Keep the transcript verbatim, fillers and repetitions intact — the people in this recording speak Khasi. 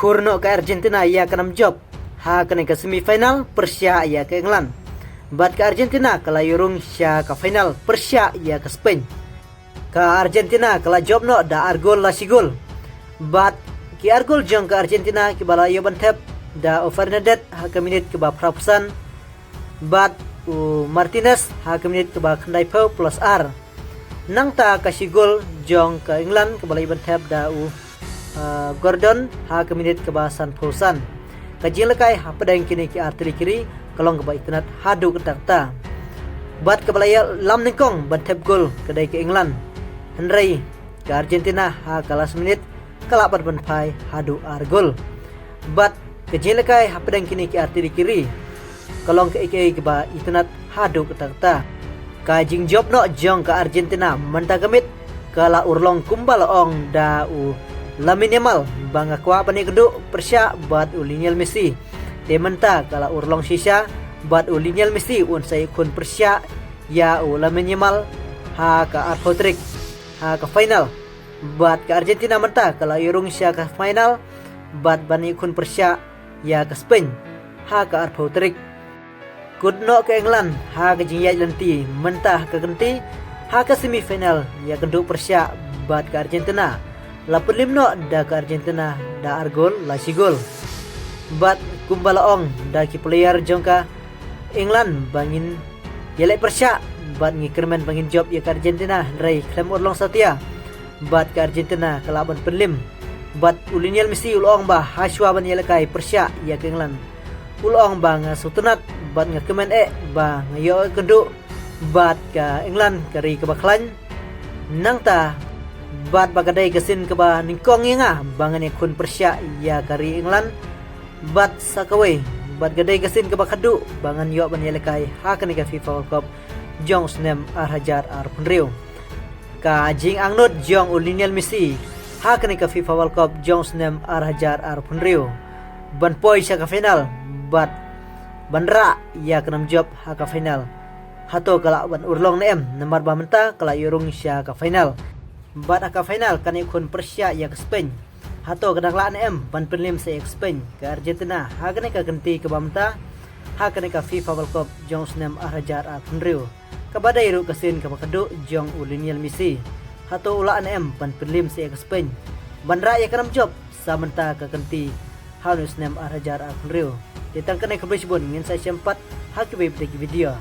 Kur noh ka Argentina ïa ka nam jop ha kane ka semi final pyrshah ïa ka England. Bad ka Argentina ka la ïurung sha ka final pyrshah ïa ka Spain. Ka Argentina ka la jop noh da ar gol la shi gol. Bad ki ar gol jong ka Argentina kiba la ïoh ban thep da u Fernandes ha ka minit kaba phra phew san, bad u Martinez ha ka minit kaba khyndai phew plus ar. Nangta ka shi gol jong ka England kaba la ïoh ban thep da u, ah, Gordon ha ka minit kaba san phew san. Ka jingïalehkai hapdeng kine ki ar tylli ki ri ka long kaba itynnad haduh katta katta. Bad kaba la ïalam nyngkong ban thep gol ka dei ka England, hynrei ka Argentina ha ka last minute ka lah pat ban phai haduh ar gol. Bad ka jingïalehkai hapdeng kine ki ar tylli ki ri ka long kaei kaei kaba itynnad haduh katta katta. Ka jingjop noh jong ka Argentina mynta ka miet ka la urlong kumba la ong da u Lamine Yamal ba nga kwah ban ïakynduh pyrshah bad u Lionel Messi. Te mynta ka la urlong shisha bad u Lionel Messi un sa ïakhun pyrshah ïa u Lamine Yamal ha ka arphew tarik ha ka final. Bad ka Argentina mynta ka la ïurung sha ka final bad ban ïakhun pyrshah ïa ka Spain ha ka arphew tarik. Kut noh ka England ha ka jingïaid lynti mynta ha ka kynti ha ka semi final ïakynduh pyrshah bad ka Argentina. La pynlip noh da ka Argentina da ar gol la shi gol. Bad kumba la ong da ki player jong ka England ba ngin ïaleh pyrshah bad ngi kyrmen ba ngin jop ïa ka Argentina, hynrei khlem urlong satia bad ka Argentina ka lah ban pynlip. Bad u Lionel Messi u la ong ba hashwa ban ïalehkai pyrshah ïa ka England u la ong ba nga sngewtynnad bad nga kmen eh ba nga ïoh ïakynduh bad ka England ka ri kaba khlaiñ. Nangta bad ba ka dei ka sien kaba nyngkong ïa nga ba ngan ïakhun pyrshah ïa ka ri England. Bad sa kawei bad ka dei ka sien kaba khadduh ba ngan ïoh ban ïalehkai ha kane ka FIFA World Cup jong u snem ar hajar arphew hynriew. Ka jingangnud jong u Lionel Messi ha kane ka FIFA World Cup jong u snem ar hajar arphew hynriew ban poi sha ka final bad ban rah ïa ka nam jop ha ka final. Hato ka lah ban urlong ne em, namar ba mynta ka la ïurung sha ka final. Bad ha ka final kan ïakhun pyrshah ïa ka Spain. Hato ka dang lah ne em ban pynlip sa ïa ka Spain ka Argentina ha kane ka kynti kaba mynta ha kane ka FIFA World Cup jong u snem ar hajar arphew hynriew, kaba dei ruh ka sien kaba khadduh jong u Lionel Messi. Hato u lah ne em ban pynlip sa ïa ka Spain ban rah ïa ka nam jop sa mynta ka kynti ha une u snem ar hajar arphew hynriew? Te tang kane, khublei shibun, ngin sa ïashem pat ha kiwei pat ki video.